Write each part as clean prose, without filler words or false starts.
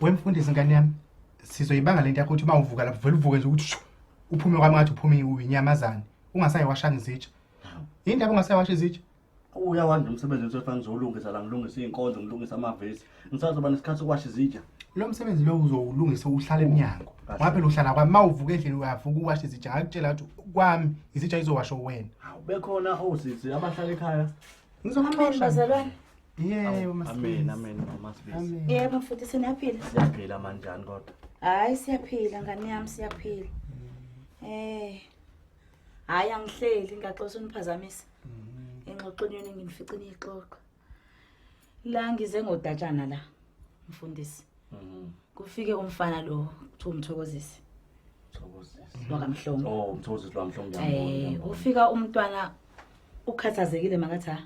Wemfundisi ngane yami, sizoyibanga lento yakho ukuthi uma uvuka lapho vele uvuke nje ukuthi shu, uphume kwami ngathi uphume uyinyamazane. Ungasayiwashanga izitsha. Yini ndaba ungasayiwasha izitsha? Uyawanda umsebenzi wethu ngizolungisa la, ngilungisa iy'nkonzo, ngilungisa amavesi. Ngisazoba nesikhathi sokuwasha izitsha. Lo msebenzi lo uzowulungisa uhlala emnyango. Kahle. Ngoba phela uhlala kwami, uma uvuka endlini uyavuka uwashe izitsha. Ngakutshela ukuthi kwami izitsha izowasha wena. Hawu, bekhona osisi abahlala ekhaya. Amen Ngizokuxosha. bazalwane. Yebo, Amen, Masibisi. amen, mama Sibisi. Amen. Yebo mfundisi niyaphila. Siyaphila manjani kodwa? Hayi siyaphila ngane yami siyaphila. Eh. Hayi angihleli ngiyaxoxa uniphazamisa. Engxoxweni yenu nginifice niyixoxa. La ngize ngodatshana la mfundisi. Kufike umfana lo kuthiwa uMthokozisi Mthokozisi. wakaMhlongo. Oh, uMthokozisi lwamhlongo ngiyambona. Ngiyambona. Ufika umntwana ukhathazekile makathi ha.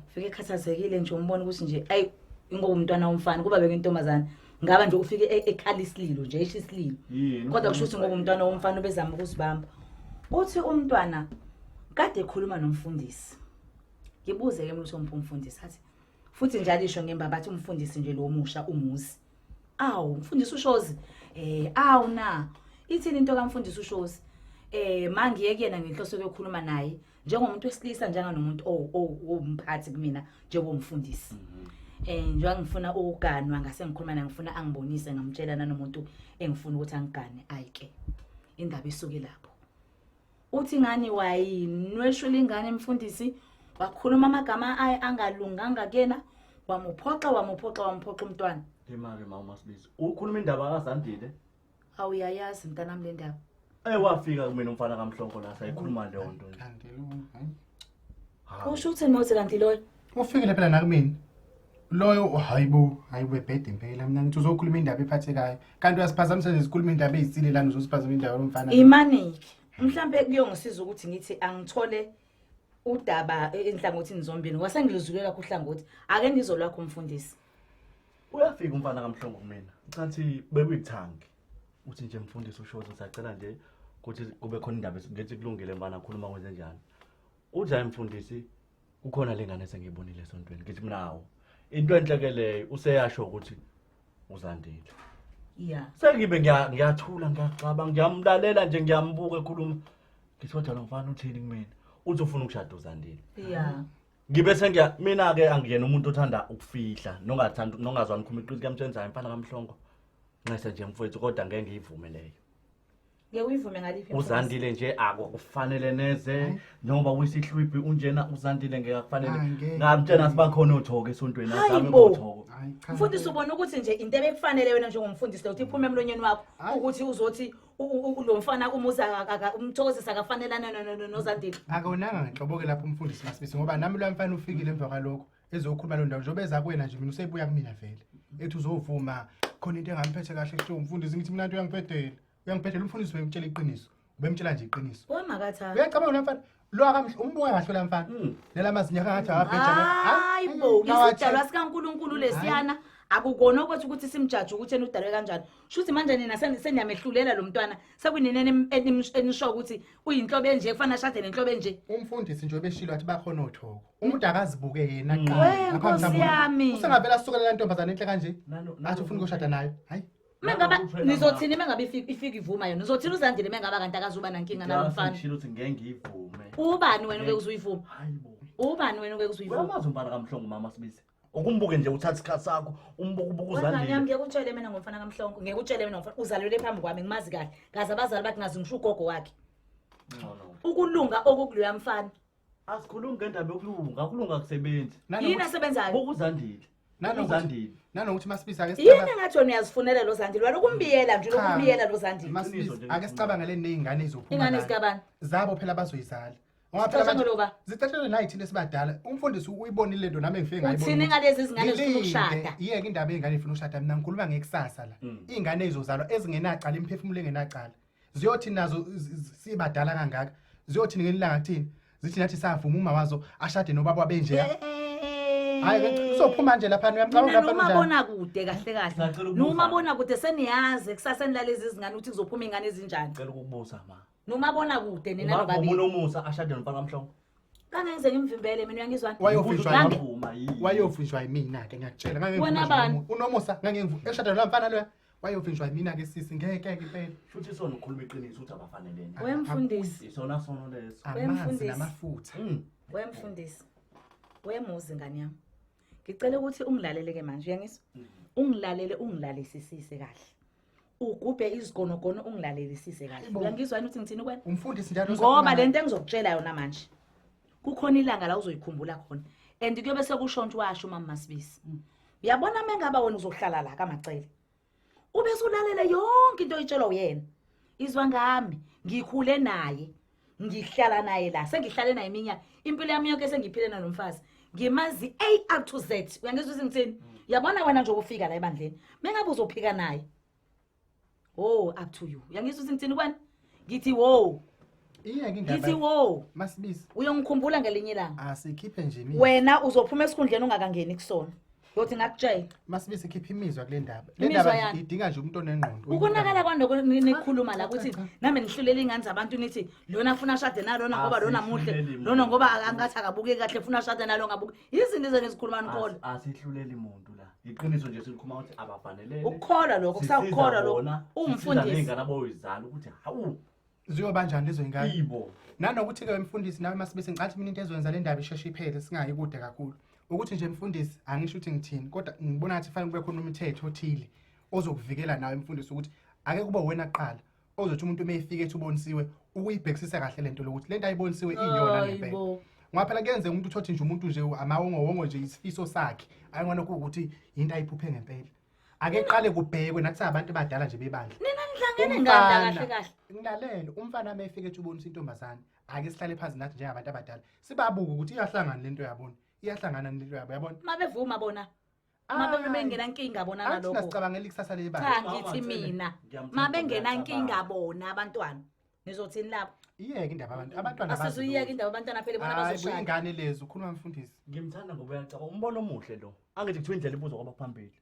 Ufike ekhathazekile nje umbona ukuthi nje ayi ingoba umntwana womfana kuba bekentombazana ngaba nje ufike ekhala isililo nje esho isililo. Yini? Kodwa kusho ukuthi ngoba umntwana womfana ubezama ukuzibamba. Uthi umntwana kade ekhuluma nomfundisi. Ngibuze ke mina ukuthi umphi umfundisi athi futhi njalo isho ngemba bathi umfundisi nje lo musha umuzi. Awu umfundisi uShozi awu na ithini into kamfundisi uShozi mangiye kuyena ngenhloso yokukhuluma naye njengomuntu wesilisa njenganomuntu owumphathi kumina njengomfundisi. Njengoba ngifuna ukuganwa ngase ngikhuluma naye ngifuna angibonise ngamtshela nanomuntu engifuna ukuthi angigane ayike indaba isuke lapho. Uthi ngani wayinweshula ingane mfundisi wakhuluma amagama aye angalunganga kuyena wamuphoxa wamuphoxa wamuphoxa umntwana. Imake mama Sibisi. Ukhuluma indaba kaZandile. Awuyayazi mntanami le ndaba. Wafika kumina umfana kaMhlongo la sayikhuluma leyo nto nje. Kanti lo, hayi. Hawu. Usho uthini mawuthi kanti loyo? Ufikile phela nakumina. Loyo hayibo, hayibo ebhede impela mina ngithi uzokhuluma indaba ephathekayo. Kanti uyasiphazamisa nje sikhuluma indaba ezithile lana uzosiphazamisa indaba lomfana. Imanike. Mhlambe kuyongisiza ukuthi ngithi angithole udaba enhlangothini zombili ngoba sengiluzwile lakho uhlangothi. Ake ngizolwakho umfundisi. Uyafika umfana kaMhlongo kumina. Cathi bekuyithangi. Uthi nje mfundisi uShozi ngisacela nje ukuthi kube khona indaba ngithi kulungile mfana khuluma kwenze njani. Uthi hayi mfundisi kukhona lengane esengiyibonile esontweni ngithi mina hawu into enhle ke leyo useyasho ukuthi uZandile. Yeah. Sengibe ngiyathula ngiyacabanga ngiyamlalela nje ngiyambuka ekhuluma. Ngithi kodwa lo mfana uthini kumina? Uthi ufuna ukushada uZandile. Yeah. Ngibe sengiya mina ke angiyena umuntu othanda ukufihla nongathanda nongazwani khuluma iqiniso kuyamtshela hayi mfana kaMhlongo. Nxese nje mfowethu kodwa ngeke ngiyivume leyo. Ngeke uyivume ngaliphi? uZandile nje akufanele neze njengoba uyisihlwibhi unjena uZandile ngeke akufanele. Angeke. Ngamtshela sibakhona othoko esontweni azame Hayibo. uthoko. Hayi cha. Mfundisi ubona ukuthi nje into ebekufanele wena njengomfundisi lo ukuthi iphume emlonyeni wakho Hayi. ukuthi uzothi lo mfana umuza uMthokozisi akafanelana noZandile. Akonanga ngenhlobo ke lapho umfundisi Masibisi ngoba nami lo mfana ufikile emva kwalokho ezokhuluma lo ndawo njengoba eza kuwena nje mina usebuya kumina vele. Ethi uzovuma khona into engamphethe kahle kuthiwa umfundisi ngithi mina into uyangibhedela. Uyangibhedela umfundisi ubemtshela iqiniso. Ubemtshela nje iqiniso. Wemakathi. Uyacabanga lo mfana lo akamhle umbuka kahle lo mfana. Nela mazinyo ngathi awabheja. Hayibo, isidalwa sikaNkuluNkulu lesiyana akukona okwethu ukuthi simjaje ukuthi yena udalwe kanjani. Shuthi manje nina seniyamehlulela lo mntwana sekunini enisho ukuthi uyinhlobo enje kufanele ashade nenhlobo enje. Umfundisi nje obeshilo wathi bakhona othoko. Umuntu akazibuke yena We, kuqala. Nkosi yami. Usengavela asukela la ntombazane enhle kanje. Athi ufuna ukushada nayo. Hayi. Mengaba nizothini mengabe ifika ivuma yona? Uzothini uZandile mengaba kanti akazuba nankinga nalo mfana? Ngishilo ukuthi ngeke ngiyivume. Ubani wena uke uzuyivuma? Hayibo. Ubani wena uke uzuyivuma? Uyamazi umfana kaMhlongo mama Sibisi. Ukumbuke nje uthatha isikhathi sakho umbuke ubuke Wena uZandile. yami ngeke utshele mina ngomfana kaMhlongo, ngeke utshele mina ngomfana uzalelwe phambi kwami ngimazi kahle. Ngaze abazali bathi ngazi ngisho ugogo wakhe. No, no. Ukulunga okukuloya mfana. Asikhulumi ngendaba yokulunga, ukulunga kusebenzi. Yini asebenzayo? Buka uZandile. Nanokuthi UZandile. nanokuthi Masibisi ake Yini engathi wena uyazifunela lo Zandile? Wena ukumbiyela nje Cha. lokumbiyela lo Zandile. Masibisi Iqiniso nje. ake sicabangele nezingane ezizophuma. Ingane la. zikabani? Zabo phela bazoyizala. Ngoba phela Sixoxe manje ngoloba. zicatshele nayi thina esibadala. Umfundisi uyibonile lento nami engifike ngayibona. Uthini ukuthi ngalezi zingane zifuna ngilinde, ukushada? Iyeke indaba yey'ngane ifuna ukushada mina ngikhuluma ngekusasa la. Iy'ngane ey'zozalwa ezingenacala imiphefumulo engenacala. Ziyothi nazo sibadala kangaka. Ziyothi ngelinye ilanga kuthini? Zithi nathi savuma uma wazo ashade nobaba wabenje. Hayi ke uzophuma nje lapha uyamcabanga Nina lapha noma unjani? bona kude kahle kahle. Ngiyacela ukubuza. Noma bona kude seniyazi kusasa nilalezi izingane ukuthi kuzophuma ingane ezinjani. Ngicela ukukubuza ma. Noma bona kude nina Ungavuma nobabili. uNomusa ashade nomfana kaMhlongo? Kangenze ngimvimbele mina, uyangizwana? Wayovinjwa Ngange- Wavuma yini? Wayovinjwa yimina-ke, ngiyakutshela. Wena bani? Unomusa ngangengivu eshada loya mfana loya, wayovinjwa yimina-ke sisi, ngeke-ke impela. Futhi isona ukukhuluma iqiniso ukuthi abafanelene. Wemfundisi. Isona sono leso. Amanzi Wemfundisi. namafutha. Wemfundisi, wemuzi, ngane yami, ngicela ukuthi ungilalele-ke manje, uyangizwa? Ungilalele, ungilalelisise kahle, ugubhe izigonogono, ungilalelisise kahle. Hayibo. Uyangizwa yini ukuthi ngithini kwena? Umfundisi njalo Ngoba osakhuluma. le nto engizokutshela yona manje, kukhona ilanga la uzoyikhumbula khona and kuyobe sekusho nje washo umama Masibisi. Uyabona, uma ngaba wena uzohlala la kaMacele, ube sulalele yonke into oyitshelwa uyena, izwa ngami, ngikhule naye, ngihlala naye la, sengihlale naye iminyaka, impilo yami yonke sengiphile nanomfazi, ngimazi A up to Z. Uyangizwa ukuthi ngithini? Uyabona wena nje ukufika la ebandleni, mengabe uzophika naye, oh, up to you. Uyangizwa ukuthi ngithini kwena? Ngithi wo. Iyeke Ngithi indaba. wo. Masibisi. Uyongikhumbula ngelinye ilanga. Asikhiphe nje imizwa. Wena uzophuma esikhundleni ungakangeni kusona, yothi ngakutshela. Masibisi, khipha imizwa kule ndaba. Le Imizwa ndaba yani? idinga nje umuntu onengqondo. Ukonakala kwanoko nikhuluma la Cha, ukuthi cha. nami nihlulela iy'ngane zabantu, nithi lona funa ashade nalona ngoba lona muhle, Asihluleli lona muntu. ngoba angathi akabukeki kahle, funa ashade nalo ngabuki. Izinto ezene zikhuluma nikholwa. Asihluleli muntu la. Iqiniso nje silikhuluma ukuthi abafanelene. Ukukholwa lokho, kusakukholwa lokho. Uwumfundisi. Ney'ngane aboyizala ukuthi hawu. Ziyoba njani lezo y'ngane? Ibo. Nanokuthi-ke mfundisi nawe Masibisi, ngicathi mina into ezoyenza le ndaba isheshe iphele, singayi kude kakhulu, ukuthi nje mfundisi, angisho ukuthi ngithini, kodwa ngibona ngathi fanele kube khona umthetho othile ozokuvikela nawe mfundisi, ukuthi ake kube wena kuqala ozothi umuntu uma efika ethi ubonisiwe, ukuyibhekisisa kahle lento lokuthi lento ayibonisiwe iyona ngempela. Hayibo. Ngoba phela kuyenzeka umuntu uthothi nje umuntu nje amawongowongo nje isifiso sakhe, ayingona kuwukuthi into ayiphuphe ngempela. Ake qale kubhekwe nathi abantu abadala nje bebandla. Nina nihlangene nganda kahle kahle. Ngilalele, umfana uma efika ethi ubonisa intombazane, ake sihlale phansi nathi njengabantu abadala, sibabuke ukuthi iyahlangana lento, yabona, iyahlangana lento yabo, yabona. Mabevuma bona, mabe bengenankinga bona Athi nalokho. nasicabangela ikusasa lebandla. Cha, ngithi mina Ngiyamthanda, mabengenankinga ngiyacabanga. bona abantwana, nizothini lapho? Iyeke indaba abantu, abantwana bazi Asizuyiyeka lutho. indaba abantwana phela bona Hayi bo, bazoshada. ingane lezi, ukhuluma mfundisi. Ngimthanda ngoba uyacabanga. Umbono omuhle lo. Angithi kuthiwa indlela ibuzwa kwabaphambili.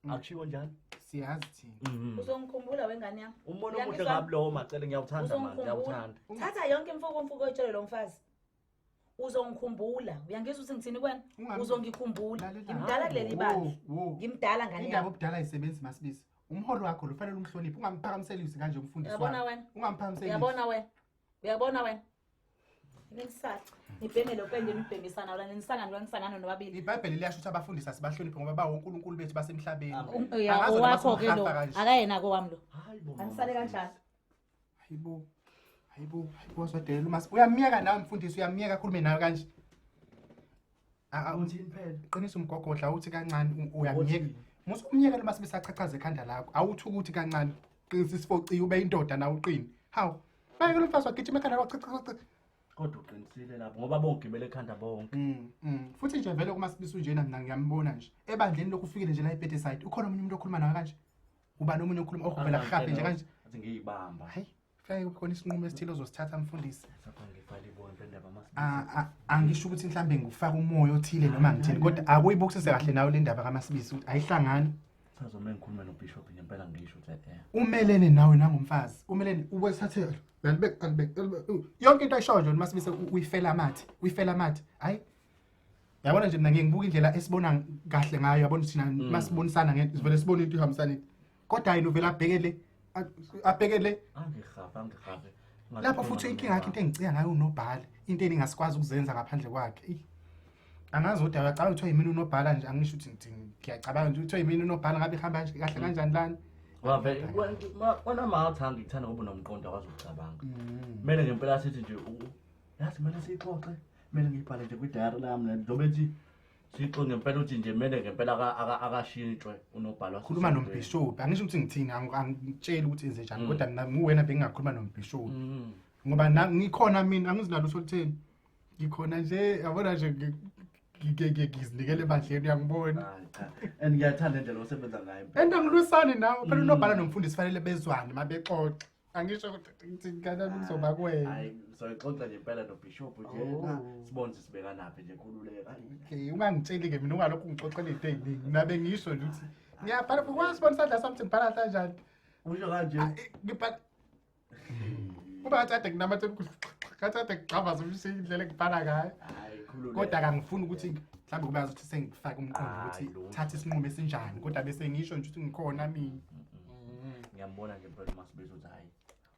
Akushiwo njalo. Siyazi thina. Uzongikhumbula wengane yami. Umbono omuhle Uyangizwa? kabi lowo Macele, ngiyawuthanda manje, Uzongikhumbula. ngiyawuthanda. Thatha yonke imfuko oyitshele lo mfazi, uzongikhumbula. Uyangizwa ukuthi ngithini kwena? Uzongikhumbula. Lalela. Ngimdala kuleli bandla. Wo, wo. Ngimdala, ngane Indaba yami. obudala ayisebenzi Masibisi. Umholo wakho lo fanele umhloniphe, ungamphakamiselisi kanje umfundisi Uyabona wami. wena? Ungamphakamiselisi. Uyabona wena, uyabona wena, ngisaca nibheme lo pende, nibhemisana lana, nisangane lana, nisangane nobabili. IBhayibheli liyasho ukuthi abafundisi asibahloniphe ngoba bawonkulunkulu bethu basemhlabeni. Amen. Angazi noma Owakho-ke lo. simhafa kanje. Akayena-ko wami lo. Hayi bo. Anisale kanjalo. Hayibo. Hayibo, hayibo, wadelela uMasi. Uyamiyeka nawe mfundisi, uyamiyeka akhulume nawe kanje. Uthini phela? Qinisa umgogodla, uthi kancane uyamiyeka. Uthini? Musa umyeka lo Masibisi achachaze ekhanda lakho. Awuthi ukuthi kancane. Qinisa isifociyo, ube indoda nawe uqine. Hawu. Bayeke lo mfazi wagijima ekhanda lakho cha cha cha. Kodwa uqinisile lapho ngoba bongigibele ekhanda bonke. Futhi nje vele kuMasibisi unjena, mina ngiyambona nje. Ebandleni lokhu ufikile nje la eBedeside. Ukhona omunye umuntu okhuluma nawe kanje? Ubani omunye okhuluma ohubela happy nje kanje? Athi ngiyibamba. Hayi, kufanele kube khona isinqumo esithile ozosithatha mfundisi. Sapha ngifale ibona indaba Masibisi. Angisho ukuthi mhlambe ngifaka umoya othile noma ngithini, kodwa akuyibukisise kahle nawe le ndaba kaMasibisi ukuthi ayihlangani. Sazome ngikhulume noBishop ngempela, ngisho ukuthi eh. Umelene nawe nangomfazi, umelene ubesathe alibek alibek yonke into ayishoyo nje uMasibisi uyifela amathe, uyifela amathe. Hayi, yabona nje mina ngeke ngibuke indlela esibona kahle ngayo, yabona, thina masibonisana ngento sivele sibone into ihambisane, kodwa yena uvela abhekele abhekele. Angihafe, angihafe. Lapho futhi inkinga yakhe, into engicika ngayo unobhala, into engingasikwazi ukuzenza ngaphandle kwakhe. Eyi, angazi kodwa uyacabanga kuthiwa yimina unobhala nje, angisho ukuthi ngithi ngiyacabanga nje kuthiwa yimina unobhala, ngabe ihamba kanje kahle kanjani lana? Wave wena mawuthanda, ngikuthanda ngoba unomqondo, akwazi ukucabanga. Kumele ngempela sithi nje yazi kumele siyixoxe, kumele ngiyibhale nje kwi-diary lami le njengoba ethi siyixoxe ngempela, uthi nje kumele ngempela akashintshwe unobhala. Khuluma nombhishobhi, angisho ukuthi ngithini, angitsheli ukuthi enze njani, kodwa mina nguwena bengingakhuluma nombhishobhi ngoba ngikhona mina, angizinalutho olutheni, ngikhona nje, yabona nje ngizinikele ebandleni, uyangibona. Hayi, cha. And ngiyathanda indlela osebenza ngayo impela. And angilwisani nawe phela, unobhala nomfundisi fanele bezwane uma bexoxa, angisho ukuthi ngithini kanani, kuzoba kuwena. Hayi, soyixoxa nje impela nobhishobhu nje Oh. na, sibone ukuthi sibekanaphi nje, khululeka. Hayi. Okay, ungangitsheli-ke mina, ungalokhu ungixoxela iy'nto ey'ningi. Mina bengisho nje ukuthi ngiyabhala, ukwazi ubona isandla sami ukuthi ngibhala kanjani. Usho kanje. Ah, ngibhala kuba ngathi kade nginamathela. Ngathi ade kugxavaza umshini indlela engibhala ngayo. Hayi khululeka. Kodwa akangifuni ukuthi mhlawumbe kube ngazuthi sengifake umqondo ukuthi Hayi, lutho. thatha isinqumo esinjani, kodwa bese ngisho nje ukuthi ngikhona mina. Ngiyambona nje impela uMasibizi ukuthi hayi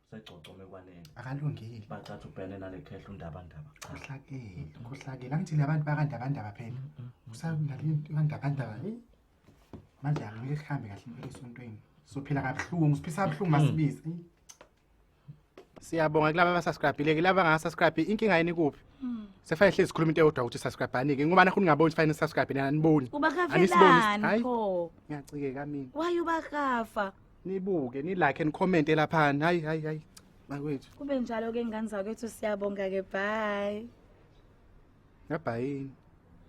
usegcogcome kwanele. Akalungile. Bacathi ubhene nale khehla undabandaba. Cha. Khohlakele, khohlakele. Angithi labantu bakandabandaba phela. Usanalento kandabandaba. Manje angeke kuhambe kahle impela esontweni. Sophila kabuhlungu, siphisa kabuhlungu Masibizi. Siyabonga kulaba abasubscribe-ile, kulaba abangasubscribe inkinga yini kuphi? Sefanele hlezi sikhuluma into eyodwa ukuthi subscribe-ani ke ngoba nakho ningaboni fanele subscribe nina aniboni. Anisiboni, Ubakafelani hayi. pho? Ngiyacikeka mina. Why ubakafa? Nibuke, ni like and comment laphana. Hayi hayi hayi. Bakwethu. Kube njalo ke ngane zakwethu, siyabonga ke, bye. Ngabhayini.